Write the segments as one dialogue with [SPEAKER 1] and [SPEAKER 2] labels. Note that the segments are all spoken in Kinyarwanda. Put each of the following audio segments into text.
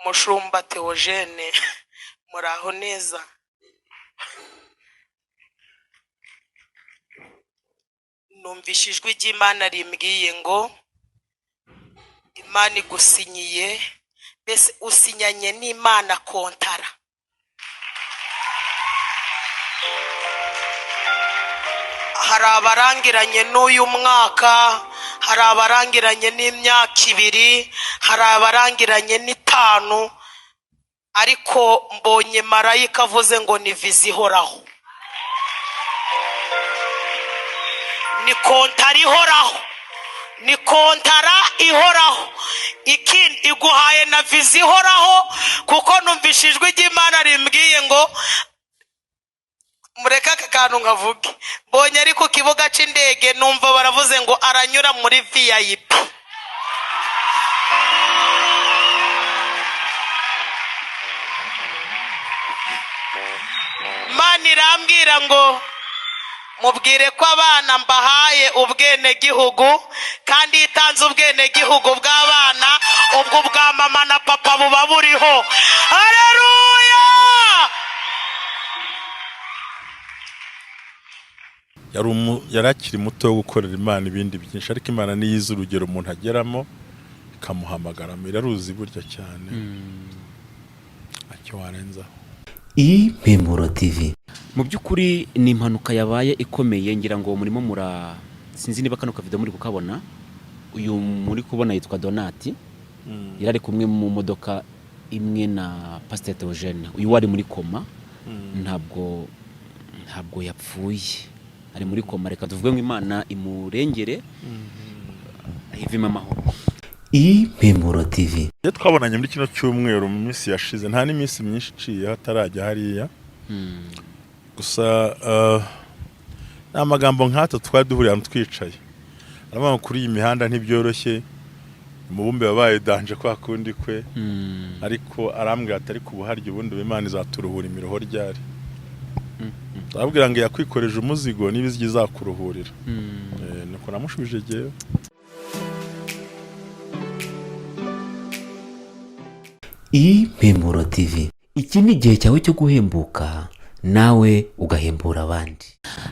[SPEAKER 1] Mushumba Theogene, muraho neza? Numvise ijwi ry'Imana rimbwiye ngo Imana igusinyiye, mbese usinyanye n'Imana kontara. Hari abarangiranye n'uyu mwaka, hari abarangiranye n'imyaka 2, hari abarangiranye n'5, ariko mbonye marayika avuze ngo ni viza ihoraho, ni kontara ihoraho, ni kontara ihoraho. Ikindi iguhaye na viza ihoraho, kuko numvise ijwi ry'Imana rimbwiye ngo mureke aka kantu nkavuge. Mbonye ari ku kibuga cy'indege, numva baravuze ngo aranyura muri VIP. Imana irambwira ngo mubwire ko abana mbahaye ubwenegihugu, kandi iyo itanze ubwenegihugu bw'abana, ubwo bwa mama na papa buba buriho. Haleluya!
[SPEAKER 2] Yari akiri muto wo gukorera Imana ibindi byinshi, ariko Imana niyo izi urugero umuntu ageramo ikamuhamagara. Iraruzi burya cyane, ntacyo warenzaho.
[SPEAKER 3] Impemburo TV.
[SPEAKER 4] Mu by'ukuri ni impanuka yabaye ikomeye, ngira ngo murimo mura sinzi niba kano kavido muri kukabona. Uyu muri kubona yitwa Donati, yari ari kumwe mu modoka imwe na Pasteur Theogene. Uyu wari muri koma, ntabwo yapfuye, ari muri koma. Reka tuvuge ngo Imana imurengere ayivemo amahoro.
[SPEAKER 3] Impemburo TV.
[SPEAKER 2] Iyo twabonanye muri kino cyumweru mu minsi yashize, nta n'iminsi myinshi iciye hatarajya hariya. Gusa ni amagambo nk'atatu twari duhuriye ahantu twicaye, aravuga ngo kuri iyi mihanda ntibyoroshye, umubumbe wabaye danger kwa kundi kwe, ariko arambwira ati ariko ubu harya ubundi Imana izaturuhura imiruho ryari? Arabwira ngo yakwikoreje umuzigo niba izijya izakuruhurira. Nuko namushubije jyewe.
[SPEAKER 3] Impemburo TV. Iki ni igihe cyawe cyo guhembuka, nawe ugahembura abandi.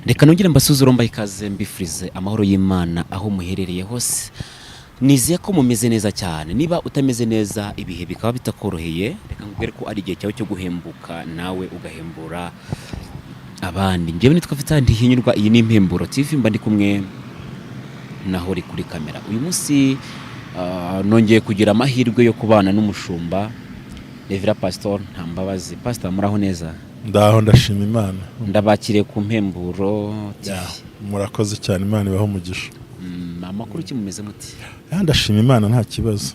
[SPEAKER 4] Reka nongere mbasuze, mbahe ikaze, mbifurize amahoro y'Imana aho muherereye hose. Nizeye ko mumeze neza cyane. Niba utameze neza, ibihe bikaba bitakoroheye, reka nkubwire ko ari igihe cyawe cyo guhembuka, nawe ugahembura abandi. Njyewe nitwa Vital Ntihinyurwa, iyi ni Impemburo TV, mba ndi kumwe naho uri kuri kamera. Uyu munsi nongeye kugira amahirwe yo kubana n'umushumba Revera Pastor Ntambabazi. Pastor, muraho neza?
[SPEAKER 2] Ndaho, ndashima Imana.
[SPEAKER 4] Ndabakiriye ku Mpemburo TV.
[SPEAKER 2] Ya, murakoze cyane, Imana ibahe umugisha.
[SPEAKER 4] Amakuru ki, mumeze muti?
[SPEAKER 2] Ya, ndashima Imana, nta kibazo.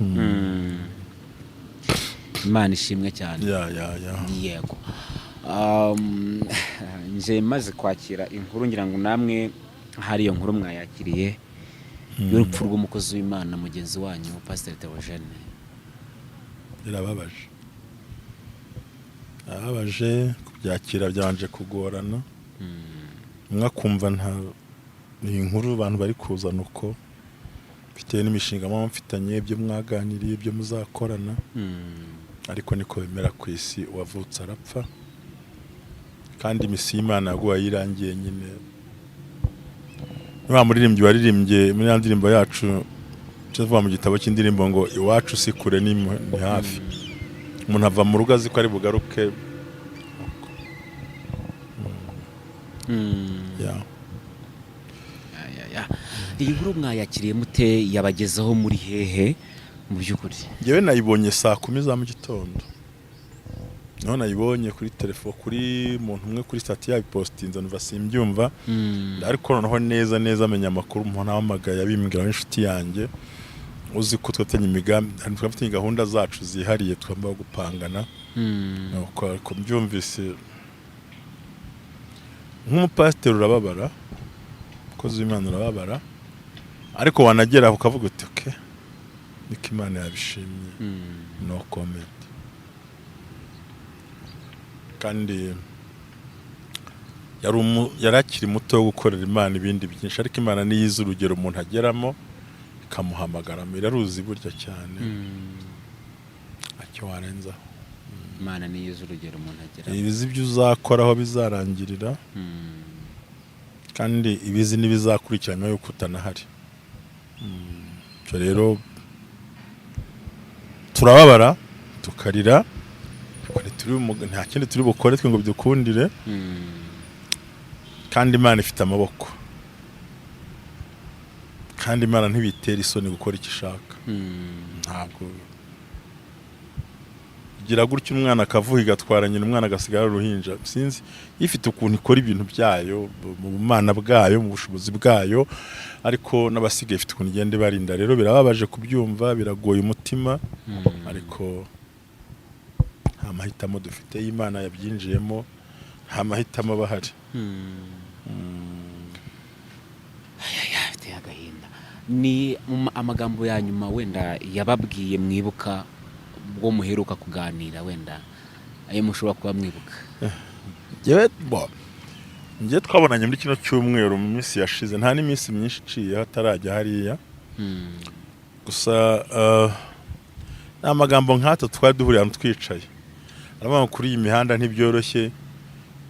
[SPEAKER 4] Imana ishimwe cyane.
[SPEAKER 2] Ya.
[SPEAKER 4] Yego. Nje maze kwakira inkuru, ngira ngo namwe hari iyo nkuru mwayakiriye, y'urupfu rw'umukozi w'Imana mugenzi wanyu Pastor Theogene.
[SPEAKER 2] Birababaje, birababaje, kubyakira byabanje kugorana. Umwe akumva nta ni inkuru abantu bari kuzana uko bitewe n'imishinga muba mufitanye, ibyo mwaganiriye, ibyo muzakorana, ariko niko bimera ku isi, uwavutse arapfa, kandi imisi y'Imana yaguhaye irangiye nyine. Wa muririmbyi waririmbye muri ya ndirimbo yacu tuvuga mu gitabo cy'indirimbo ngo iwacu si kure ni hafi, umuntu ava mu rugo azi ko ari bugaruke. Ya.
[SPEAKER 4] Ya. Iyi nkuru mwayakiriye mute? Yabagezeho muri hehe mu by'ukuri?
[SPEAKER 2] Njyewe nayibonye saa 10 za mu gitondo, niho nayibonye kuri telefone, kuri muntu umwe kuri status yabipostinze, numva simbyumva, ariko noneho neza neza amenya amakuru umuntu ahamagaye abimbwira w'inshuti yanjye, uzi ko twafitanye imigambi, twafitanye gahunda zacu zihariye tugomba gupangana. Nuko ariko mbyumvise nk'umupasiteri urababara, umukozi w'Imana urababara, ariko wanagera aho ukavuga uti okay, niko Imana yabishimye, no comment. Kandi yari akiri muto wo gukorera Imana ibindi byinshi, ariko Imana niyo izi urugero umuntu ageramo ikamuhamagara. Iraruzi burya cyane, Ntacyo warenzaho.
[SPEAKER 4] Imana niyo izi urugero umuntu agera.
[SPEAKER 2] Ibizi ibyo uzakora, aho bizarangirira, kandi ibizi n'ibizakurikira nyuma y'uko utanahari. Icyo rero turababara, tukarira, ariko nta kindi turi bukore twe ngo bidukundire. Kandi Imana ifite amaboko, kandi Imana ntibitera isoni gukora icyo ishaka. Ntabwo igira gutya umwana akavuga igatwara nyina, umwana agasigara ari uruhinja. Sinzi, ifite ukuntu ikora ibintu byayo mu bumana bwayo, mu bushobozi bwayo, ariko n'abasigaye ifite ukuntu igenda ibarinda. Rero birababaje kubyumva, biragoye umutima, ariko nta mahitamo dufite. Iyo Imana yabyinjiyemo, nta mahitamo aba ahari.
[SPEAKER 4] Biteye agahinda. Ni amagambo ya nyuma wenda yababwiye mwibuka, ubwo muheruka kuganira, wenda ayo mushobora kuba mwibuka?
[SPEAKER 2] Njyewe bo njye twabonanye muri kino cyumweru, mu minsi yashize, nta n'iminsi myinshi iciyeho atarajya hariya. Gusa ni amagambo nk'atatu twari duhuriye ahantu twicaye, aravuga ngo kuri iyi mihanda ntibyoroshye,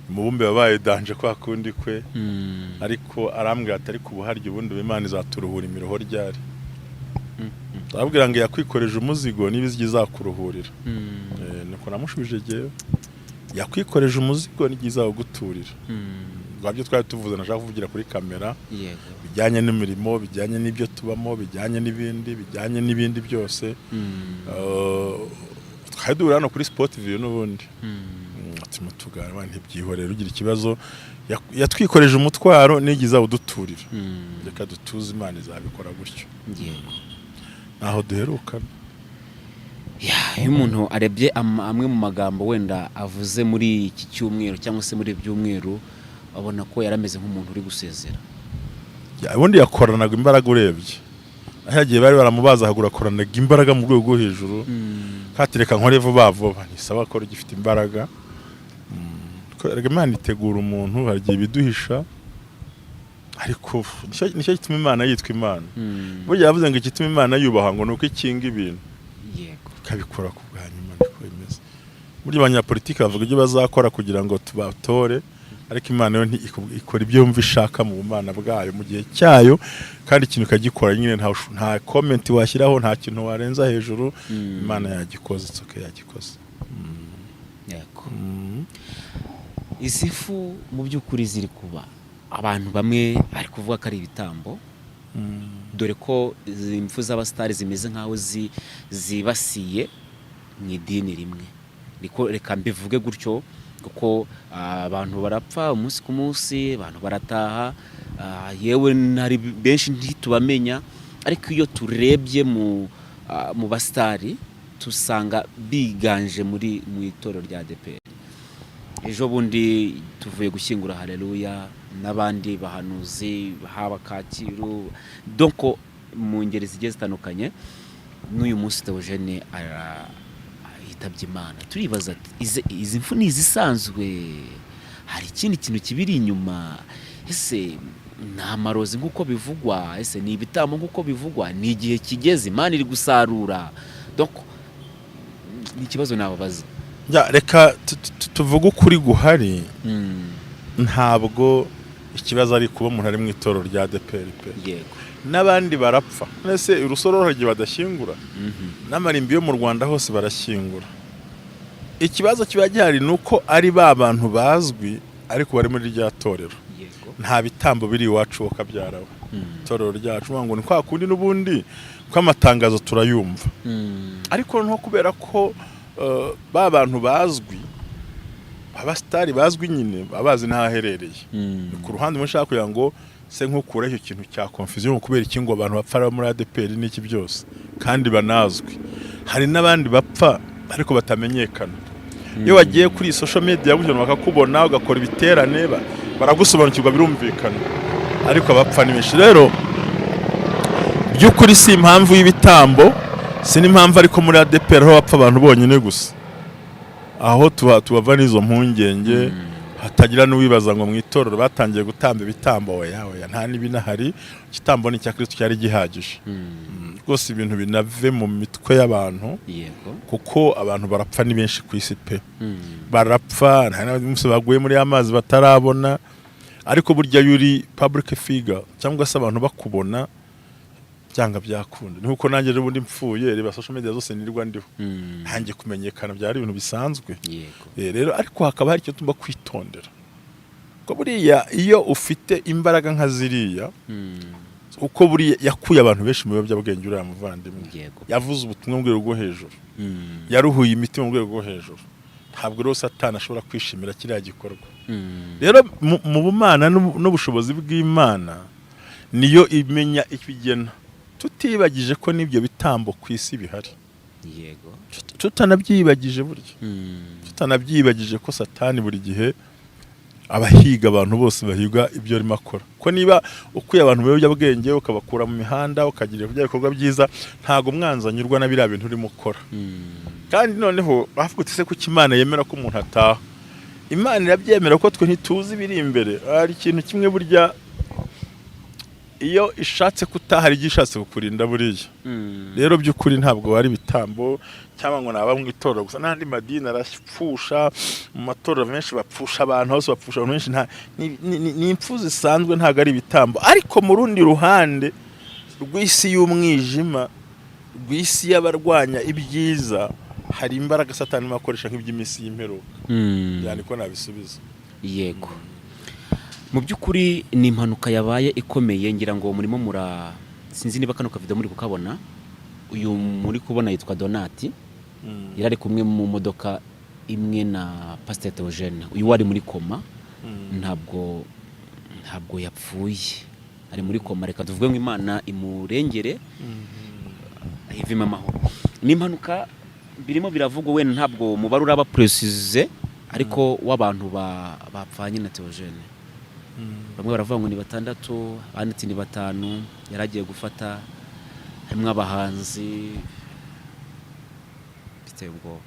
[SPEAKER 2] umubumbe wabaye danger kwa kundi kwe. Ariko arambwira ati: "Ariko ubu harya ubundi Imana izaturuhura imiruho ryari?" Arabwira ngo yakwikoreje umuzigo, niba izijya izakuruhurira. Nuko namushubije jyewe: yakwikoreje umuzigo, n'igihe izaguturira. Rwabyo twari tuvuze, nashaka kuvugira kuri kamera, bijyanye n'imirimo, bijyanye n'ibyo tubamo, bijyanye n'ibindi, bijyanye n'ibindi byose. Twari duhura hano kuri Sport View n'ubundi. Turimo tuganira, ntibyihorere ugira ikibazo. Yatwikoreje umutwaro, n'igihe izawuduturira. Reka dutuze, Imana izabikora gutyo. Ntaho duherukana.
[SPEAKER 4] Ya, iyo umuntu arebye amwe mu magambo wenda avuze muri iki cyumweru cyangwa se muri ibi byumweru, abona ko yari ameze nk'umuntu uri gusezera.
[SPEAKER 2] Ya, ubundi yakoranaga imbaraga. Urebye aho yagiye, bari baramubaza ahagura, akoranaga imbaraga mu rwego rwo hejuru. Katereka nkore vuba vuba, ntisaba ko ugifite imbaraga. Erega Imana itegura umuntu, hari igihe ibiduhisha, ariko nicyo gituma Imana yitwa Imana. Burya yavuze ngo igituma Imana yubaha ngo ni uko ikinga ibintu, ikabikora ku bwa nyuma. Niko bimeze. Burya abanyapolitiki bavuga ibyo bazakora kugira ngo tubatore, ariko Imana yo ikora ibyo yumva ishaka mu bumana bwayo, mu gihe cyayo, kandi ikintu ikagikora nyine nta comment washyiraho, nta kintu warenza hejuru. Imana yagikoze, it's okay, yagikoze.
[SPEAKER 4] Izi fu mu by'ukuri ziri kuba, abantu bamwe bari kuvuga ko ari ibitambo, dore ko izi mfu z'abasitari zimeze nk'aho zibasiye mu idini rimwe. Reka mbivuge gutyo, kuko abantu barapfa umunsi ku munsi, abantu barataha, yewe hari benshi ntitubamenya, ariko iyo turebye mu basitari tusanga biganje mu itorero rya ADEPR. Ejo bundi tuvuye gushyingura Haleluya n'abandi bahanuzi, haba Kacyiru, donc mu ngeri zigiye zitandukanye. N'uyu munsi Theogene yitabye Imana. Turibaza ati: Izi mfu ni izisanzwe? Hari ikindi kintu kibiri inyuma? Ese ni amarozi nk'uko bivugwa? Ese ni ibitambo nk'uko bivugwa? Ni igihe kigeze, Imana iri gusarura?" Donc ni ikibazo nababaza.
[SPEAKER 2] Ya, reka tuvuge ukuri guhari. Ntabwo ikibazo ari kuba umuntu ari mu itorero rya ADEPR pe. N'abandi barapfa. Ese urusororo hari igihe badashyingura? N'amarimbi yo mu Rwanda hose barashyingura. Ikibazo kiba gihari ni uko ari ba bantu bazwi ariko bari muri rya torero. Nta bitambo biri iwacu bakabyarawe. Itorero ryacu ngo ni kwa kundi n'ubundi ko amatangazo turayumva, ariko noneho kubera ko ba bantu bazwi, abasitari bazwi nyine, baba bazi n'aho aherereye. Ni ku ruhande umwe ushaka kugira ngo se nk'ukuraho icyo kintu cya confusion, kubera iki ngo abantu bapfa ari muri ADEPR n'iki byose kandi banazwi? Hari n'abandi bapfa ariko batamenyekana. Iyo wagiye kuri social media gutyo bakakubona, ugakora ibiterane, baragusobanukirwa, birumvikana. Ariko abapfa ni benshi. Rero by'ukuri si impamvu y'ibitambo, si n'impamvu, ariko muri ADEPR aho bapfa abantu bonyine gusa, aho tuba tubava n'izo mpungenge. Hatagira n'uwibaza ngo mu itorero batangiye gutamba ibitambo. Oya, oya, nta n'ibinahari. Igitambo ni icya Kristo cyari gihagije. Rwose ibintu binave mu mitwe y'abantu, kuko abantu barapfa ni benshi ku isi pe. Barapfa, nta n'umunsi baguye muri ya mazi batarabona. Ariko burya iyo uri public figure cyangwa se abantu bakubona, byanga byakunda, ni nkuko nanjye ejo bundi mpfuye, reba social media zose nirirwa ndiho, ntangiye kumenyekana, byari ibintu bisanzwe. Rero ariko hakaba hari icyo tugomba kwitondera, ko buriya iyo ufite imbaraga nka ziriya, uko buriya yakuye abantu benshi mu biyobyabwenge uriya muvandimwe, yavuze ubutumwa mu rwego rwo hejuru, yaruhuye imitima mu rwego rwo hejuru, ntabwo rero Satani ashobora kwishimira kiriya gikorwa. Rero mu bumana n'ubushobozi bw'Imana niyo imenya icyo igena, tutibagije ko n'ibyo bitambo ku isi bihari. Tutanabyibagije burya, tutanabyibagije ko Satani buri gihe abahiga abantu bose bahiga ibyo arimo akora, ko niba ukuye abantu mu biyobyabwenge, ukabakura mu mihanda, ukagira ibyo bikorwa byiza, ntabwo umwanzi anyurwa na biriya bintu urimo ukora. Kandi noneho bavuga uti: "Se kuki Imana yemera ko umuntu ataha?" Imana irabyemera ko twe ntituzi ibiri imbere. Hari ikintu kimwe burya, iyo ishatse kutaha, hari igihe ishatse kukurinda buriya. Rero by'ukuri ntabwo wari ibitambo cyangwa ngo naba mu itorero gusa, n'andi madini arapfusha, mu matorero menshi bapfusha abantu, hose bapfusha abantu benshi. Nta ni impfu zisanzwe, ntabwo ari ibitambo. Ariko mu rundi ruhande rw'isi y'umwijima, rw'isi y'abarwanya ibyiza, hari imbaraga Satani arimo akoresha nk'iby'iminsi y'imperuka. Yani ko nabisubiza.
[SPEAKER 4] Yego, mu by'ukuri ni impanuka yabaye ikomeye. Ngira ngo murimo mura, sinzi niba kano kavido muri kukabona. Uyu muri kubona yitwa Donati, yari ari kumwe mu modoka imwe na Pasiteri Theogene. Uyu wari muri koma, ntabwo yapfuye, ari muri koma. Reka tuvuge ngo Imana imurengere, ayivemo amahoro. Ni impanuka birimo biravugwa, wenda ntabwo umubare uraba précis, ariko w'abantu bapfanye na Theogene, bamwe baravuga ngo ni batandatu, abandi ati ni batanu yari agiye gufata, harimo abahanzi. Biteye ubwoba.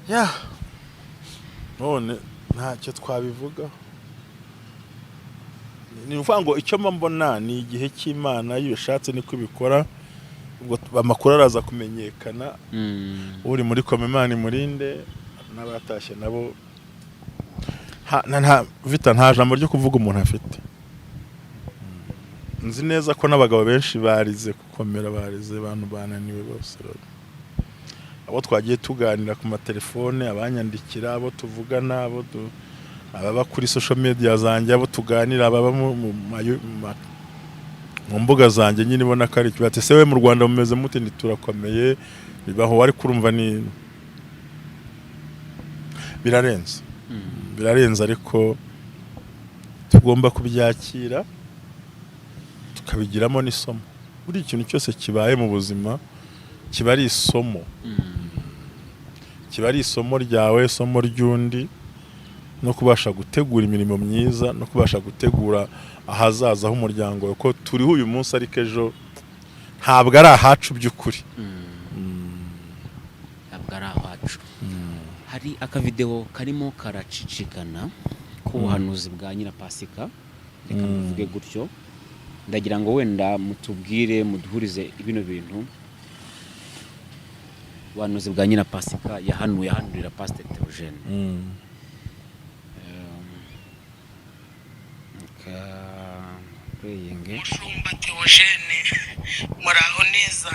[SPEAKER 2] Ya, none ntacyo twabivugaho. Ni ukuvuga ngo icyo mba mbona ni igihe cy'Imana, iyo ishatse niko ibikora. Ubwo amakuru araza kumenyekana. Uri muri koma, Imana imurinde, n'abatashye nabo. Nta vita, nta jambo ryo kuvuga umuntu afite. Nzi neza ko n'abagabo benshi barize gukomera, barize, abantu bananiwe bose rero. Abo twagiye tuganira ku matelefone, abanyandikira, abo tuvugana, ababa kuri social media zanjye, abo tuganira, ababa mu mbuga zanjye nyine, ubona ko ari ikibazo. Ese we mu Rwanda mumeze mute? Ntiturakomeye, bibaho. Ariko urumva ni birarenze, birarenze, ariko tugomba kubyakira tukabigiramo n'isomo. Buri ikintu cyose kibaye mu buzima kiba ari isomo, kiba ari isomo ryawe, isomo ry'undi, no kubasha gutegura imirimo myiza, no kubasha gutegura ahazaza h'umuryango wawe, ko turiho uyu munsi ariko ejo ntabwo ari ahacu by'ukuri.
[SPEAKER 4] Ntabwo ari ahacu. Hari akavidewo karimo karacicikana k'ubuhanuzi bwa Nyirapasika, reka mbivuge gutyo. Ndagira ngo wenda mutubwire, muduhurize bino bintu. Ubuhanuzi bwa Nyirapasika yahanuye, ahanurira Pasiteri Theogene. Reka playing.
[SPEAKER 1] Mushumba Theogene, muraho neza?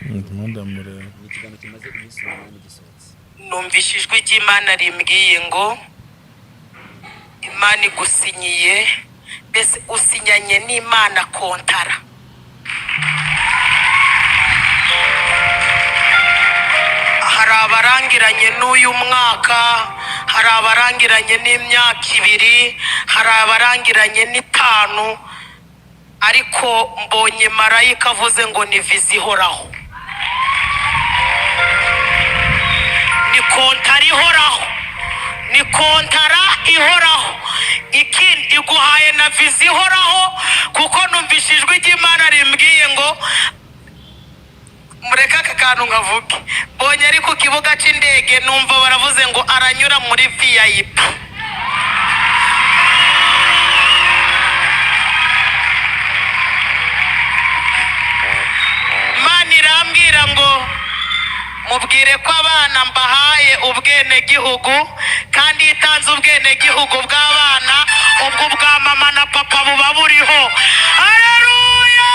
[SPEAKER 2] Ndimo ndamureba.
[SPEAKER 4] Ni ikiganiro kimaze iminsi 8 gisohotse.
[SPEAKER 1] Numvise ijwi ry'Imana rimbwiye ngo Imana igusinyiye, mbese usinyanye n'Imana kontara. Hari abarangiranye n'uyu mwaka, hari abarangiranye n'imyaka 2, hari abarangiranye n'5, ariko mbonye marayika avuze ngo ni viza ihoraho, ni kontara ihoraho, ni kontara ihoraho. Ikindi, iguhaye na viza ihoraho, kuko numvise ijwi ry'Imana rimbwiye ngo mureke aka. Kantu nkavuge, mbonye ari ku kibuga cy'indege, numva baravuze ngo aranyura muri VIP. Mana irambwira ngo mubwire ko abana mbahaye ubwenegihugu, kandi iyo itanze ubwenegihugu bw'abana, ubwo ubwa mama na papa buba buriho. Hareruya!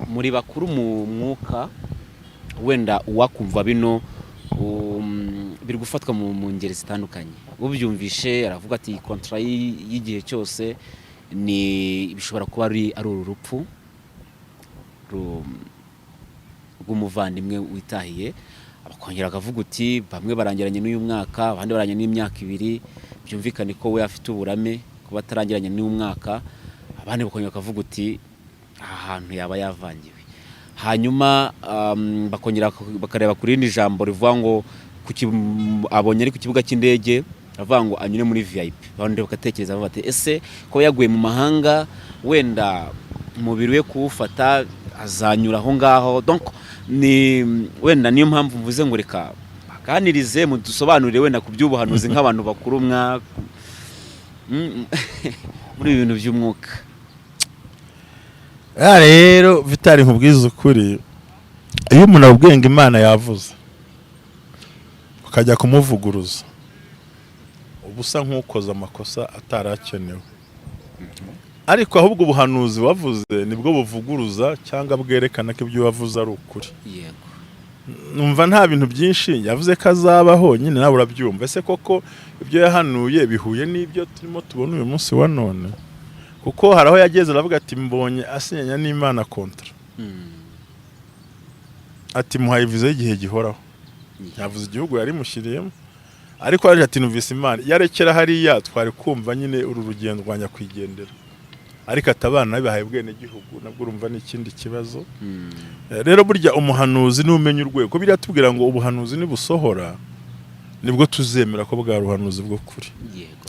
[SPEAKER 4] Muri bakuru mu mwuka, wenda uwakumva bino biri gufatwa mu ngeri zitandukanye, ubyumvishe aravuga ati contrat y'igihe cyose ni bishobora kuba ari uru rupfu rw'umuvandimwe witahiye. Bakongera bakavuga uti bamwe barangiranye n'uyu mwaka, abandi barangiranye n'imyaka 2, byumvikane ko we afite uburame kuba atarangiranye n'uyu mwaka. Abandi bakongera bakavuga uti aha hantu yaba yavangiwe. Hanyuma bakongera bakareba ku rindi jambo rivuga ngo abonye ari ku kibuga cy'indege, avuga ngo anyure muri VIP. Abandi bagatekereza bavuga bati ese ko yaguye mu mahanga, wenda umubiri we kuwufata azanyura aho ngaho. Donc ni wenda niyo mpamvu mvuze ngo reka baganirize, mudusobanurire wenda ku by'ubuhanuzi nk'abantu bakuru mwa muri ibi bintu by'umwuka.
[SPEAKER 2] Ya rero Vitali, nkubwiza ukuri, iyo umuntu abwiye ngo Imana yavuze ukajya kumuvuguruza, uba usa nk'ukoze amakosa atarakenewe. Ariko ahubwo ubuhanuzi wavuze nibwo buvuguruza cyangwa bwerekana ko ibyo wavuze ari ukuri. Numva nta bintu byinshi yavuze ko azabaho, nyine nawe urabyumva. Ese koko ibyo yahanuye bihuye n'ibyo turimo tubona uyu munsi wa none? Kuko hari aho yageze aravuga ati mbonye asinyanya n'Imana contrat, ati muhaye viza y'igihe gihoraho. Yavuze igihugu yari mushyiriyemo, ariko araje ati numvise Imana yarekera hariya, twari kumva nyine uru rugendo rwa nyakwigendera. Ariko atabana bibahaye ubwenegihugu, nabwo urumva ni ikindi kibazo. Rero burya umuhanuzi n'umenya urwego, biriya tubwira ngo ubuhanuzi nibusohora nibwo tuzemera ko bwa buhanuzi bwo kuri.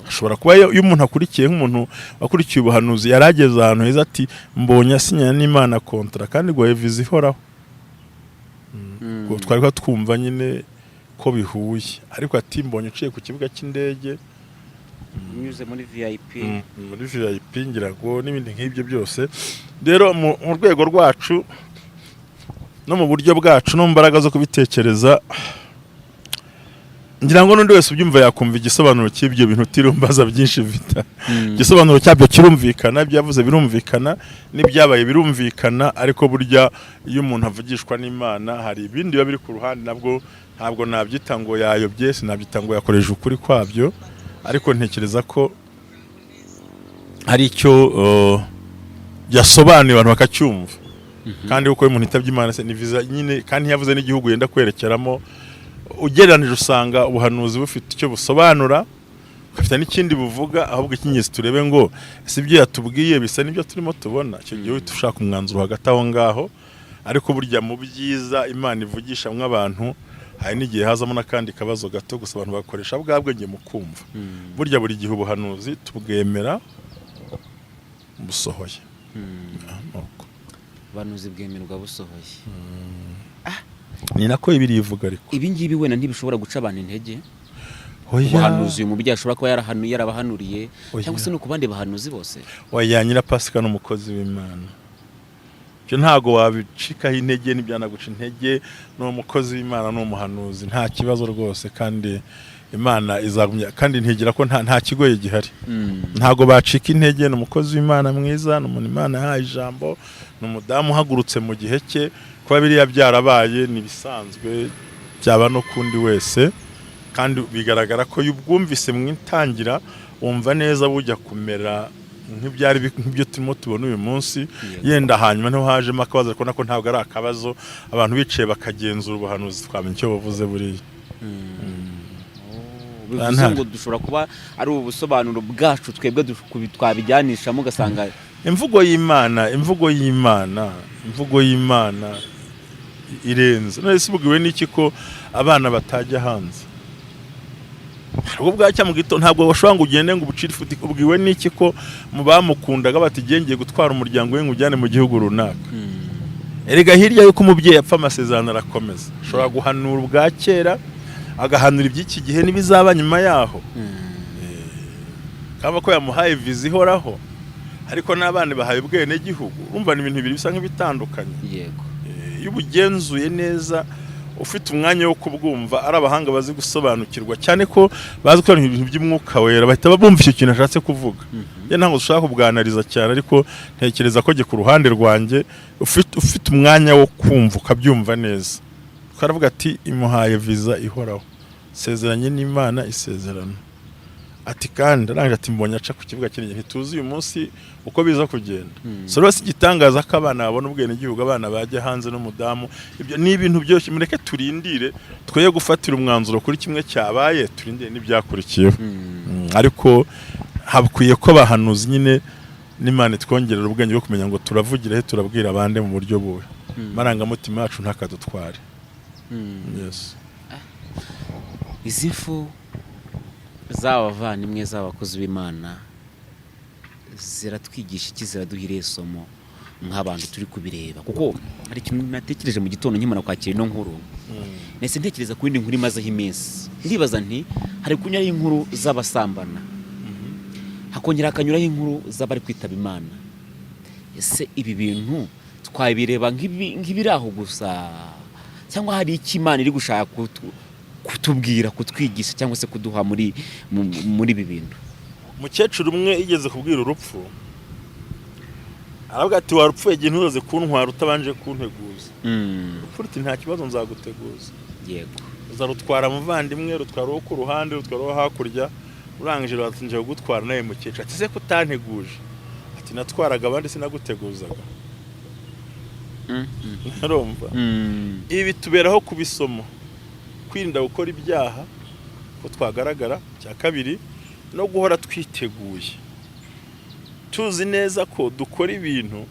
[SPEAKER 2] Ashobora kuba iyo umuntu akurikiye, nk'umuntu wakurikiye ubuhanuzi, yarageze ahantu heza ati mbonye asinyana n'Imana contrat kandi ngo viza ihoraho. Ubwo twari kuba twumva nyine ko bihuye, ariko ati mbonye uciye ku kibuga cy'indege,
[SPEAKER 4] unyuze muri VIP,
[SPEAKER 2] muri VIP, ngira ngo n'ibindi nk'ibyo byose. Rero mu rwego rwacu no mu buryo bwacu no mu mbaraga zo kubitekereza, ngira ngo n'undi wese ubyumva yakumva igisobanuro cy'ibyo bintu utirumbaza byinshi bita. Igisobanuro cyabyo kirumvikana, ibyo yavuze birumvikana, n'ibyabaye birumvikana. Ariko burya iyo umuntu avugishwa n'Imana hari ibindi biba biri ku ruhande, nabwo ntabwo nabyita ngo yayobye, sinabyita ngo yakoresheje ukuri kwabyo, ariko ntekereza ko hari icyo yasobanuye abantu bakacyumva. Kandi kuko iyo umuntu yitabye Imana se ni viza nyine, kandi ntiyavuze n'igihugu yenda kwerekeramo. Ugereranije usanga ubuhanuzi bufite icyo busobanura, bufite n'ikindi buvuga. Ahubwo icy'ingenzi turebe ngo ese ibyo yatubwiye bisa n'ibyo turimo tubona. Icyo gihe uhita ushaka umwanzuro hagati aho ngaho. Ariko burya mu byiza Imana ivugisha abantu, hari n'igihe hazamo n'akandi kabazo gato gusa, abantu bakoresha bwa bwenge mu kumva. Burya buri gihe ubuhanuzi tubwemera busohoye. Nuko.
[SPEAKER 4] Ubuhanuzi bwemerwa busohoye.
[SPEAKER 2] Ni nako Bibiliya ivuga ariko.
[SPEAKER 4] Ibi ngibi wenda ntibishobora guca abantu intege?
[SPEAKER 2] Oya.
[SPEAKER 4] Ubuhanuzi uyu mubyeyi ashobora kuba yarabahanuriye
[SPEAKER 2] Oya.
[SPEAKER 4] cyangwa se no ku bandi bahanuzi bose?
[SPEAKER 2] Oya, Nyirapasika ni umukozi w'Imana, ibyo ntabwo wabicikaho intege, ntibyanaguca intege. Ni umukozi w'Imana, ni umuhanuzi, nta kibazo rwose. Kandi Imana izagumya, kandi ntigira ko nta kigoye gihari. Ntabwo bacika intege. Ni umukozi w'Imana mwiza, ni umuntu Imana yahaye ijambo, ni umudamu uhagurutse mu gihe cye. Kuba biriya byarabaye ni ibisanzwe, byaba no kundi wese. Kandi bigaragara ko iyo ubwumvise mu itangira wumva neza bujya kumera nk'ibyo turimo tubona uyu munsi. Yenda hanyuma niho hajemo akabazo, ariko nako ntabwo ari akabazo. Abantu bicaye bakagenzura ubuhanuzi twamenya icyo buvuze buriya.
[SPEAKER 4] Bivuze ngo dushobora kuba ari ubusobanuro bwacu twebwe twabijyanishamo ugasanga
[SPEAKER 2] Imvugo y'Imana, imvugo y'Imana, imvugo y'Imana irenze. None se ubwiwe n'iki ko abana batajya hanze? Ntabwo bwacya mu gitondo, ntabwo bashobora ngo ugende ngo ubucire ifuti. Ubwiwe n'iki ko mu bamukundaga bati ngiye gutwara umuryango we ngo ujyane mu gihugu runaka? Erega hirya y'uko umubyeyi apfa, amasezerano arakomeza. Ashobora guhanura ubwa kera, agahanura iby'iki gihe n'ibizaba nyuma yaho. Kaba ko yamuhaye viza ihoraho, ariko n'abana bahaye ubwenegihugu. Urumva ni ibintu bibiri bisa nk'ibitandukanye. Iyo ubugenzuye neza, ufite umwanya wo kubwumva, ari abahanga bazi gusobanukirwa, cyane ko bazi gusobanura ibintu by'umwuka wera, bahita bumva icyo kintu ashatse kuvuga. Njye ntabwo dushaka kubwanariza cyane, ariko ntekereza ko jye ku ruhande rwanjye, ufite umwanya wo kumva ukabyumva neza, twaravuga ati imuhaye viza ihoraho, sezeranye n'Imana isezerano. Ati kandi arangije ati mbonye aca ku kibuga kinini, ntituzi uyu munsi uko biza kugenda. So rero si igitangaza ko abana babona ubwenegihugu, abana bajya hanze n'umudamu. Ibyo ni ibintu byoroshye. Mureke turindire, twoye gufatira umwanzuro kuri kimwe cyabaye, turindire n'ibyakurikiyeho. Ariko hakwiye ko abahanuzi nyine n'Imana itwongerera ubwenge bwo kumenya ngo turavugira he, turabwira abandi mu buryo bubi, amarangamutima yacu ntakadutware. Yes.
[SPEAKER 4] Izi mfu z'aba bavandimwe, z'abakozi b'Imana, ziratwigisha iki? Ziraduha irihe somo nk'abantu turi kubireba? Kuko hari ikintu natekereje mu gitondo nkimara kwakira ino nkuru, nahise ntekereza ku yindi nkuru imazeho iminsi. Ndibaza nti hari kunyuraho inkuru z'abasambana, hakongera hakanyuraho inkuru z'abari kwitaba Imana. Ese ibi bintu twabireba nk'ibiri aho gusa, cyangwa hari icyo Imana iri gushaka kutubwira, kutwigisha cyangwa se kuduha muri ibi bintu?
[SPEAKER 2] Umukecuru umwe yigeze kubwira urupfu, aravuga ati: "Warupfuye igihe, ntuzaze kuntwara utabanje kunteguza." Urupfu ruti: "Nta kibazo, nzaguteguza." Uzarutwara muvandimwe, rutwara uwo ku ruhande, rutwara uwo hakurya, urangije ruratinjira kugutwara nawe mukecuru. Ati: "Se ko utanteguje?" Ati: "Natwaraga abandi, sinaguteguzaga." Urumva, ibi bituberaho kubisoma, kwirinda gukora ibyaha ko twagaragara. Cya kabiri, no guhora twiteguye, tuzi neza ko dukora ibintu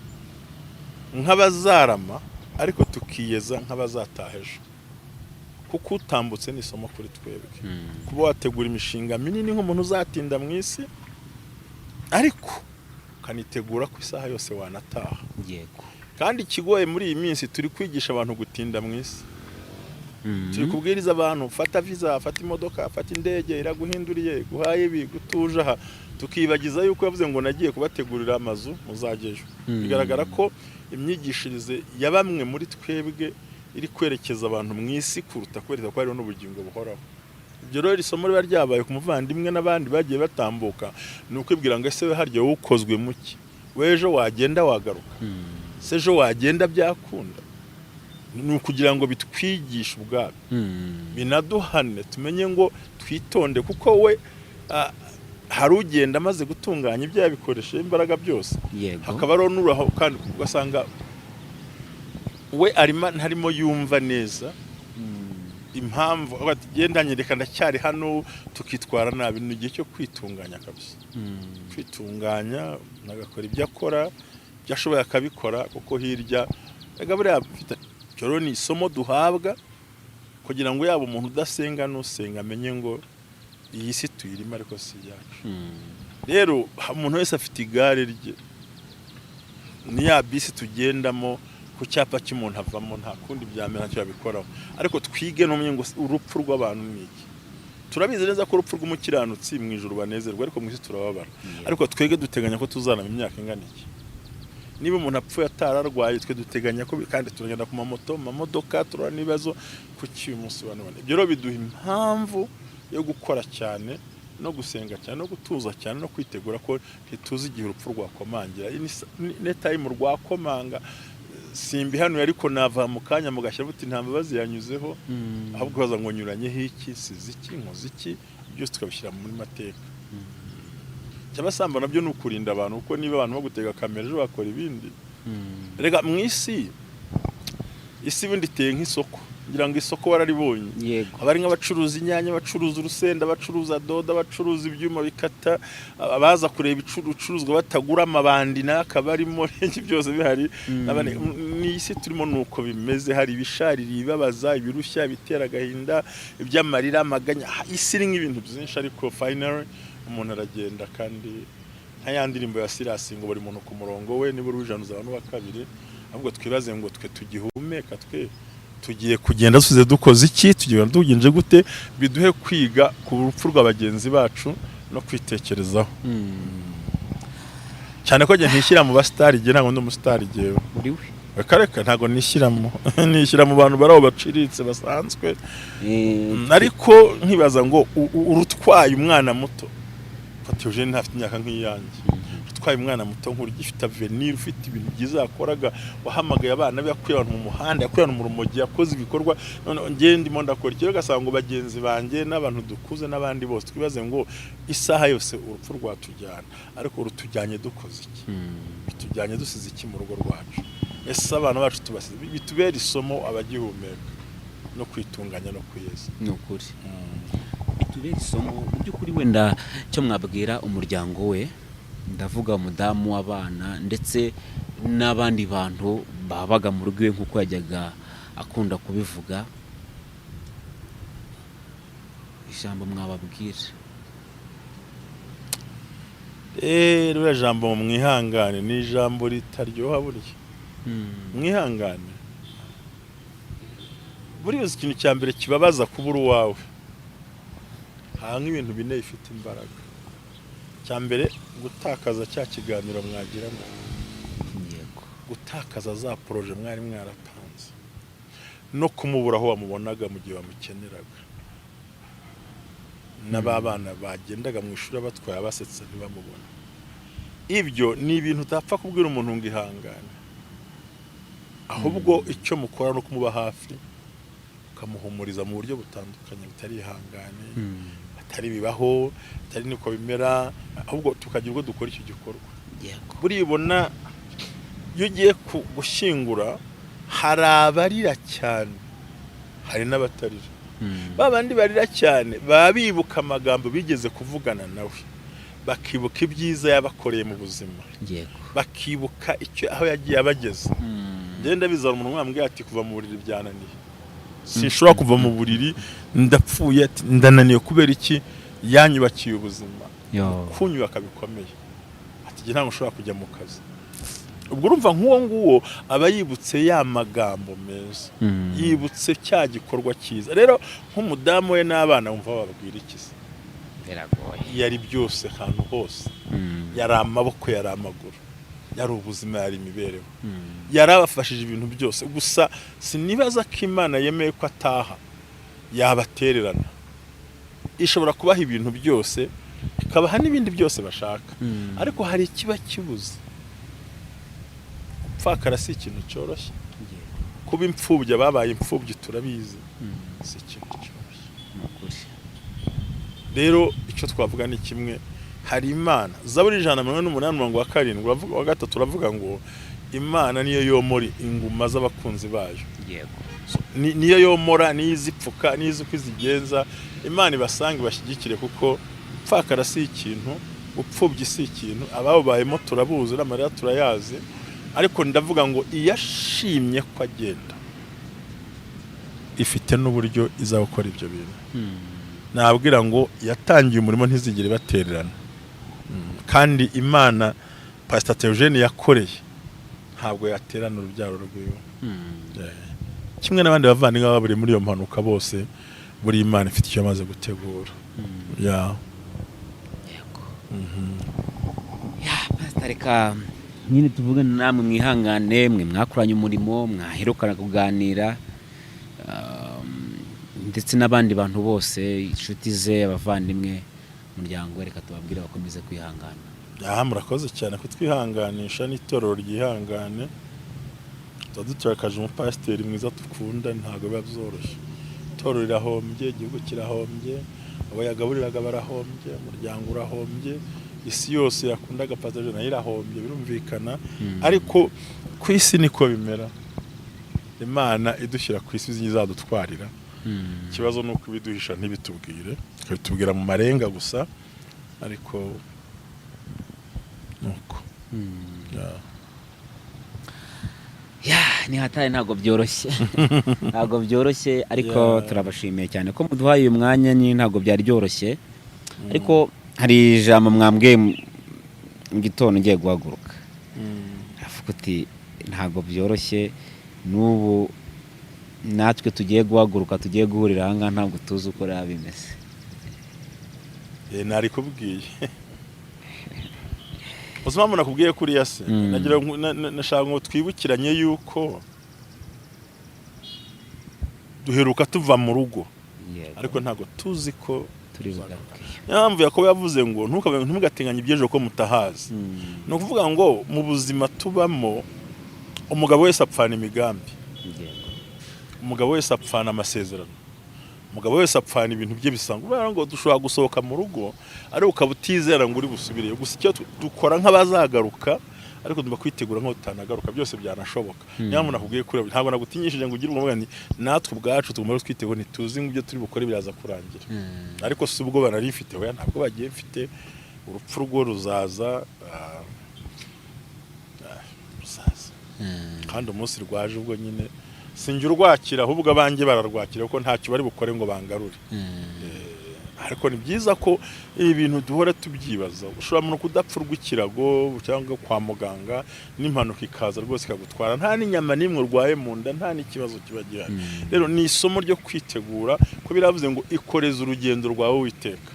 [SPEAKER 2] nk'abazarama, ariko tukiyeza nk'abazataha ejo, kuko utambutse ni isomo kuri twebwe. Kuba wategura imishinga minini nk'umuntu uzatinda mu isi, ariko ukanitegura ko isaha yose wanataha. Kandi ikigoye muri iyi minsi, turi kwigisha abantu gutinda mu isi. Turi kubwiriza abantu: fata visa, fata imodoka, fata indege, iraguhinduriye, guhaye ibi, gutuje aha, tukibagiza yuko yavuze ngo: "Nagiye kubategurira amazu, muzajyeyo." Bigaragara ko imyigishirize ya bamwe muri twebwe iri kwerekeza abantu mu isi kuruta kwereka ko hariho n'ubugingo buhoraho. Ibyo rero, isomo riba ryabaye ku muvandimwe n'abandi bagiye batambuka ni ukwibwira ngo: ese we harya wowe ukozwe muki? We ejo wagenda wagaruka? Se ejo wagenda byakunda? Ni ukugira ngo bitwigishe ubwabyo, binaduhane, tumenye ngo twitonde, kuko we hari ugenda amaze gutunganya ibyo yabikoresheje imbaraga byose, hakaba hariho n'uraho kandi ugasanga we arimo ntarimo yumva neza impamvu, avuga ati: "Genda nyereka, ndacyari hano." Tukitwara nabi. Ni igihe cyo kwitunganya kabisa, kwitunganya, agakora ibyo akora, ibyo ashoboye akabikora, kuko hirya rega buriya bifite. Icyo rero ni isomo duhabwa kugira ngo yaba umuntu udasenga n'usenga amenye ngo iyi si tuyirimo ariko si iyacu. Rero umuntu wese afite igare rye, ni ya bisi tugendamo, ku cyapa cy'umuntu avamo, nta kundi byamera, ntacyo yabikoraho. Ariko twige n'umwe ngo urupfu rw'abantu ni iki? Turabizi neza ko urupfu rw'umukiranutsi mu ijuru banezerwa, ariko mu isi turababara. Ariko twege duteganya ko tuzarama imyaka ingana iki? Niba umuntu apfuye atararwaye, twe duteganya ko, kandi turagenda ku mamoto, mu mamodoka, turabona n'ibibazo. Kuki uyu munsi wa none? Ibyo rero biduha impamvu yo gukora cyane no gusenga cyane no gutuza cyane no kwitegura ko ntituzi igihe urupfu rwakomangira. Iyi ni time rwakomanga, simbihanuye, ariko nava mu kanya mugashyira buti nta mbabazi yanyuzeho, ahubwo baza ngo nyuranyeho iki, size iki, nkoze iki, byose tukabishyira muri mateka. Cyabasamba nabyo ni ukurinda abantu, kuko niba abantu bagutega kamera ejo bakora ibindi. Rega mu isi, isi ubundi iteye nk'isoko. Ngira ngo isoko wararibonye.
[SPEAKER 4] Yego.
[SPEAKER 2] Aba ari nk'abacuruza inyanya, abacuruza urusenda, abacuruza dodo, abacuruza ibyuma bikata, abaza kureba ibicuruzwa batagura, amabandi nayo akaba arimo, byose bihari. Ni isi turimo, nuko bimeze. Hari ibisharira, ibibabaza, ibirushya, ibitera agahinda, iby'amarira, amaganya. Isi irimo ibintu byinshi, ariko finally umuntu aragenda. Kandi nka ya ndirimbo ya Sirasi ngo buri muntu ku murongo we, nibura uw'ijana uzaba n'uwa kabiri. Ahubwo twibaze ngo twe tugihumeka, twe tugiye kugenda dusize dukoze iki? Tugiye tugenje gute? Biduhe kwiga ku rupfu rwa bagenzi bacu no kwitekerezaho cyane ko njye ntishyira mu basitari. Igihe ntabwo ndi umusitari jyewe.
[SPEAKER 4] Uri we.
[SPEAKER 2] Reka reka, ntabwo nishyiramo, nishyira mu bantu bari aho baciriritse basanzwe. Ariko nkibaza ngo urutwaye umwana muto, fata Eugene, ntafite imyaka nk'iyanjye, utwaye umwana muto nk'uri ugifite avenir, ufite ibintu byiza yakoraga, wahamagaye abana be, yakuye abantu mu muhanda, yakuye abantu mu rumogi, yakoze ibikorwa. None njye ndimo ndakora iki? Ugasanga ngo bagenzi banjye n'abantu dukuze n'abandi bose, twibaze ngo isaha yose urupfu rwatujyana, ariko rutujyanye dukoze iki? Rutujyanye dusize iki mu rugo rwacu? Ese abana bacu tubasize? Bitubere isomo abagihumeka no kwitunganya no kwiyeza.
[SPEAKER 4] Ni ukuri, bitubere isomo mu by'ukuri. Wenda cyo mwabwira umuryango we, ndavuga umudamu w'abana ndetse n'abandi bantu babaga mu rugo iwe, nk'uko yajyaga akunda kubivuga, ijambo mwababwira?
[SPEAKER 2] Ririya jambo "mwihangane" ni ijambo ritaryoha burya. Mwihangane. Buriya uzi ikintu cya mbere kibabaza? Kubura uwawe. Hanga ibintu bine bifite imbaraga. Cya mbere, gutakaza cya kiganiro mwagirana, gutakaza za projets mwari mwarapanze, no kumubura aho wamubonaga mu gihe wamukeneraga, n'ababana bagendaga mu ishuri batwaye abasetsa ntibamubona. Ibyo ni ibintu utapfa kubwira umuntu ngo ihangane. Ahubwo icyo mukora no kumuba hafi, ukamuhumuriza mu buryo butandukanye, butari ihangane, atari bibaho, atari niko bimera, ahubwo tukagira ubwo dukora icyo gikorwa. Buriya ubona iyo ugiye gushyingura, hari abarira cyane, hari n'abatarira. Ba bandi barira cyane baba bibuka amagambo bigeze kuvugana nawe, bakibuka ibyiza yabakoreye mu buzima, bakibuka icyo aho yagiye abageza. Ngenda bizana umuntu wambwiye ati: "Kuva mu buriri byananiye, sinshobora kuva mu buriri, ndapfuye." Ati: "Ndananiwe." Kubera iki? Yanyubakiye ubuzima, kunyubaka bikomeye. Ati: "Njye ntabwo nshobora kujya mu kazi." Ubwo urumva nk'uwo nguwo aba yibutse ya magambo meza, yibutse cya gikorwa cyiza. Rero nk'umudamu we n'abana, wumva bababwira iki se?
[SPEAKER 4] Biragoye.
[SPEAKER 2] Yari byose ahantu hose. Yari amaboko, yari amaguru, yari ubuzima, yari imibereho, yari abafashije ibintu byose. Gusa sinibaza ko Imana yemeye ko ataha yabatererana. Ishobora kubaha ibintu byose, ikabaha n'ibindi byose bashaka, ariko hari ikiba kibuze. Gupfakara si ikintu cyoroshye. Kuba imfubyi, ababaye imfubyi turabizi, si ikintu cyoroshye.
[SPEAKER 4] Ni ukuri.
[SPEAKER 2] Rero icyo twavuga ni kimwe: hari Imana. Zaburi 148 umurongo wa 7 wa 3 uravuga ngo Imana niyo yomora inguma z'abakunzi bayo. Niyo yomora, niyo izipfuka, niyo izi uko izigenza. Imana ibasange, ibashyigikire, kuko gupfakara si ikintu, gupfubya si ikintu. Ababubayemo turabuzi, n'amarira turayazi. Ariko ndavuga ngo iyashimye ko agenda ifite n'uburyo izakora ibyo bintu. Nabwira ngo yatangiye umurimo, ntizigere batererana. Kandi Imana Pastor Theogene yakoreye ntabwo yaterana urubyaro rwiwe. Kimwe n'abandi bavandimwe baba bari muri iyo mpanuka bose, buri Imana ifite icyo yamaze gutegura. Ya.
[SPEAKER 4] Yego. Ya Pastor, reka nyine tuvugane namwe. Mwihangane, mwe mwakoranye umurimo, mwaherukana kuganira, ndetse n'abandi bantu bose, inshuti ze, abavandimwe, umuryango we, reka tubabwire bakomeze kwihangana.
[SPEAKER 2] Aha, murakoze cyane kutwihanganisha, n'itorero ryihangane. Tuba dutakaje umupasiteri mwiza dukunda, ntabwo biba byoroshye. Itorero rirahombye, igihugu kirahombye, abo yagaburiraga barahombye, umuryango urahombye, isi yose yakundaga pasiteri nayo irahombye, birumvikana. Ariko ku isi niko bimera. Imana idushyira ku isi izadutwarira. Ikibazo ni uko ibiduhisha ntibitubwire, ikabitubwira mu marenga gusa, ariko nuko. Yeah.
[SPEAKER 4] Ya, ni hatari, ntabwo byoroshye, ntabwo byoroshye, ariko turabashimiye cyane ko muduhaye uyu mwanya. Ni ntabwo byari byoroshye, ariko hari ijambo mwambwiye mu gitondo ngiye guhaguruka, aravuga uti: "Ntabwo byoroshye, n'ubu natwe tugiye guhaguruka, tugiye guhurira aha ngaha, ntabwo tuzi uko biba bimeze."
[SPEAKER 2] Narikubwiye. Uzi impamvu nakubwiye kuriya se? Nagira ngo nashaka ngo twibukiranye yuko duheruka tuva mu rugo, ariko ntabwo tuzi ko
[SPEAKER 4] Turi bugaruke.
[SPEAKER 2] Niyo mpamvu Yakobo yavuze ngo: "Ntugateganye iby'ejo ko mutahazi." Ni ukuvuga ngo mu buzima tubamo, umugabo wese apfana imigambi, umugabo wese apfana amasezerano, umugabo wese apfana ibintu bye bisanzwe, kubera ngo dushobora gusohoka mu rugo ariko ukaba utizera ngo uri busubireyo. Gusa icyo dukora nk'abazagaruka, ariko tugomba kwitegura nk'aho tutanagaruka, byose byanashoboka. Niyo mpamvu nakubwiye kuri ntabwo nagutinyishije ngo ugire ubwoba, ni natwe ubwacu tugomba twitegura, ntituzi ngo ibyo turi bukore biraza kurangira. Ariko si ubwo nari mfite, oya, ntabwo bagiye mfite. Urupfu rwo ruzaza, ruzaza, kandi umunsi rwaje ubwo nyine sinjye urwakira, ahubwo abanjye bararwakira, kuko ntacyo bari bukore ngo bangarure. Ariko ni byiza ko ibi bintu duhora tubyibaza. Ushobora no kudapfa urw'ikirago cyangwa kwa muganga, n'impanuka ikaza rwose ikagutwara, nta n'inyama n'imwe urwaye mu nda, nta n'ikibazo kiba gihari. Rero ni isomo ryo kwitegura, ko biravuze ngo ikoreze urugendo rwawe witeka.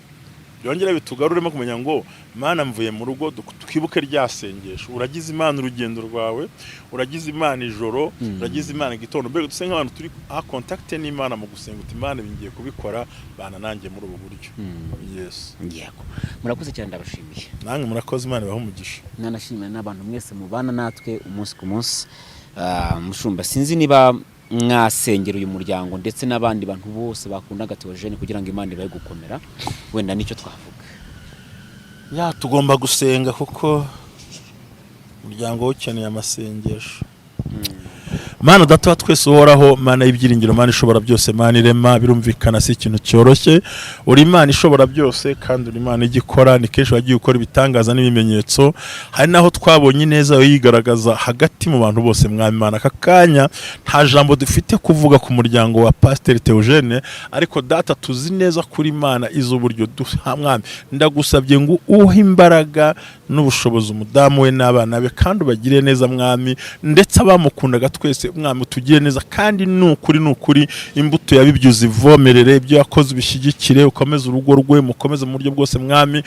[SPEAKER 2] Byongere bitugaruremo kumenya ngo: "Mana, mvuye mu rugo." Twibuke rya sengesho: uragize Imana urugendo rwawe, uragize Imana ijoro, uragize Imana igitondo. Mbega duse nk'abantu turi en contact n'Imana mu gusenga, uti: "Imana, ibi ngiye kubikora, bana nanjye muri ubu buryo." Yes.
[SPEAKER 4] Yego, murakoze cyane, ndabashimiye.
[SPEAKER 2] Namwe murakoze, Imana ibahe umugisha.
[SPEAKER 4] Nanashimira n'abantu mwese mubana natwe umunsi ku munsi. Mushumba, sinzi niba mwasengera uyu muryango ndetse n'abandi bantu bose bakundaga Theogene kugira ngo Imana ibahe gukomera, wenda nicyo twavuga.
[SPEAKER 2] Ya, tugomba gusenga kuko umuryango we ukeneye amasengesho. Mana Data wa twese uhoraho, Mana y'ibyiringiro, Mana ishobora byose, Mana irema, birumvikana si ikintu cyoroshye. Uri Imana ishobora byose kandi uri Imana igikora. Ni kenshi wagiye ukora ibitangaza n'ibimenyetso, hari n'aho twabonye ineza yawe yigaragaza hagati mu bantu bose. Mwami Imana, aka kanya nta jambo dufite kuvuga ku muryango wa Pasiteri Theogene, ariko Data, tuzi neza kuri Imana izo buryo duha. Mwami, ndagusabye ngo uhe imbaraga n'ubushobozi umudamu we n'abana be, kandi ubagire neza Mwami, ndetse abamukundaga twese, Mwami, utugire neza. Kandi ni ukuri, ni ukuri, imbuto yabibye uzivomerere, ibyo yakoze ubishyigikire, ukomeze urugo rwe, mukomeze mu buryo bwose Mwami.